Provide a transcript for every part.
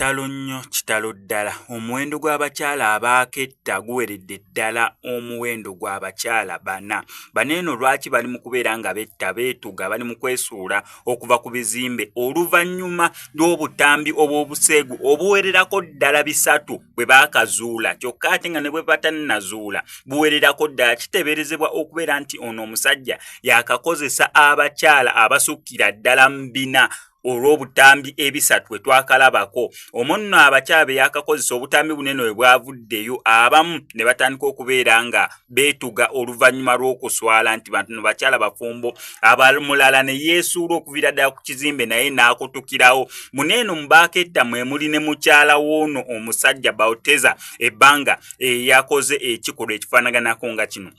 Kitalo nnyo, kitalo ddala! Omuwendo gw'abakyala abaaketta guweredde ddala omuwendo gw'abakyala bana. Bano eno lwaki bali mu kubeera nga betta, beetuga, bali mu kwesuula okuva ku bizimbe oluvannyuma lw'obutambi obw'obuseegu obuwererako ddala bisatu bwe baakazuula, kyokka ate nga ne bwe batannazuula buwererako ddala. Kiteeberezebwa okubeera nti ono omusajja yaakakozesa abakyala abasukkira ddala mu bina olw'obutambi ebisatu bwe twakalabako. Omwo nno abakyala be yaakakozesa, obutambi buno eno bwe bwavuddeyo, abamu ne batandika okubeera nga beetuga oluvannyuma lw'okuswala nti bantu no bakyala bafumbo, abamulala ne yeesuula okuviira ddala ku kizimbe naye n'akutukirawo. Muno eno mu baaketta mwe muli ne mukyala w'ono omusajja Balteza Ebbanga eyakoze ekikolwa ekifaanaganako nga kino.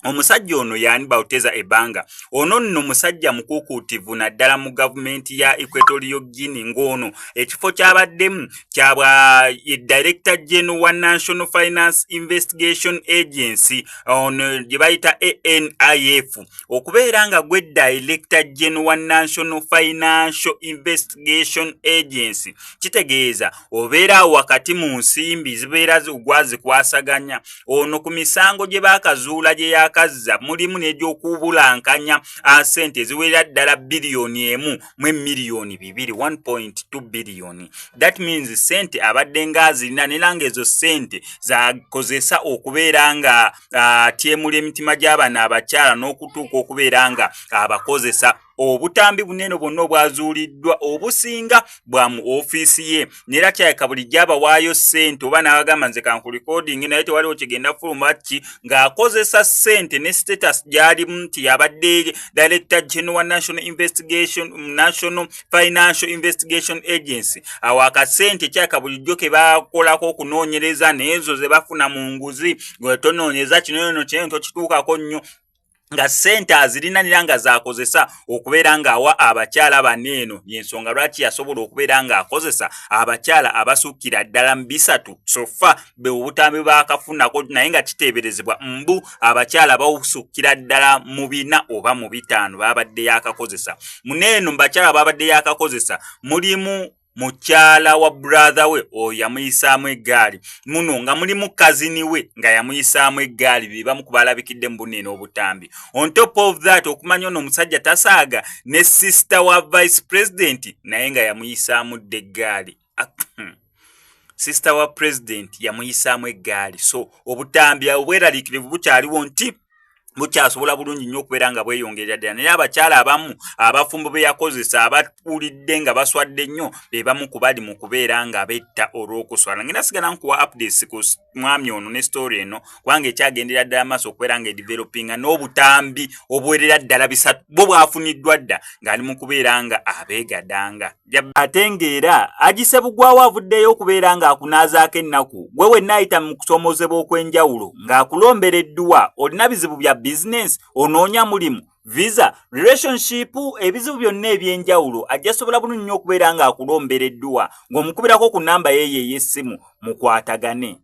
Omusajja ono y'ani? Balteza Ebanga ono nno musajja mukuukuutivu naddala mu gavumenti ya Equatorial Guinea, ng'ono ekifo ky'abaddemu kya bwa Director General wa National Finance Investigation Agency, ono gye bayita ANIF. Okubeera nga gwe Director General wa National Financial Investigation Agency kitegeeza obeera awo wakati mu nsimbi zibeera gwazikwasaganya. Ono ku misango gye baakazuula gye yakazza mulimu n'egy'okubulankanya ssente eziwerera ddala 1.2 biliyoni, 1.2 biliyoni. That means ssente abadde ng'azirina, nera ng'ezo ssente zakozesa okubeera nga atyemula emitima gy'abano abakyala n'okutuuka okubeera nga abakozesa. Obutambi bunene bwonna obwazuuliddwa obusinga bwa mu ofiisi ye, neera kyaleka bulijjo abawaayo ssente oba n'abagamba, "Nze kankurecording," naye tewaliwo kigenda fuluma ki ng'akozesa ssente ne status gy'alimu nti yabadde Director General wa National Financial Investigation Agency. Awo akasente kyaka bulijjo ke bakolako okunoonyereza n'ezo ze bafuna mu nguzi, gwe tonoonyeza kino eno kino tokituukako nnyo, nga ssente azirina nira nga zakozesa okubeera ng'awa abakyala bano. Eno y'ensonga lwaki yasobola okubeera ng'akozesa abakyala abasukkira ddala mu bisatu so far be obutambi baakafunako, naye nga kiteeberezebwa mbu abakyala basukkira ddala mu bina oba mu bitaano babadde yakakozesa. Muneeno mu bakyala babadde yakakozesa mulimu mukyala wa brother we, oyo yamuyisaamu eggaali muno, nga mulimu cousin we nga yamuyisaamu eggaali. Be bamu ku balabikidde mu bunene obutambi. On top of that, okumanya ono omusajja tasaaga, ne sister wa vice president naye nga yamuyisaamu dda eggaali. Sister wa president yamuyisaamu eggaali. So obutambi obweraliikirivu bukyaliwo nti bukyasobola bulungi nnyo okubeera nga bweyongerera ddala, naye abakyala abamu abafumbo be yakozesa abawulidde nga baswadde nnyo be bamu ku bali mu kubeera nga betta olw'okuswala. Ngenda sigala nkuwa updates ku mwami ono ne story eno, kubanga ekyagendera ddala maaso okubeera nga edevelopinga n'obutambi obuwerera ddala bisatu bwo bwafuniddwa dda ng'ali mu kubeera nga abeegadanga. Ate ng'era agise bugwawo, avuddeyo okubeera ng'akunaazaako ennaku gwe wenna ayita mu kusoomozebwa okw'enjawulo, ng'akulombera edduwa. Olina bizibu bya bizinensi, onoonya mulimu, visa, relationship, ebizibu byonna ebyenjawulo, ajja sobola bulungi nnyo okubeera ng'akulombera edduwa ng'omukubirako ku namba yeeyo ey'essimu mukwatagane.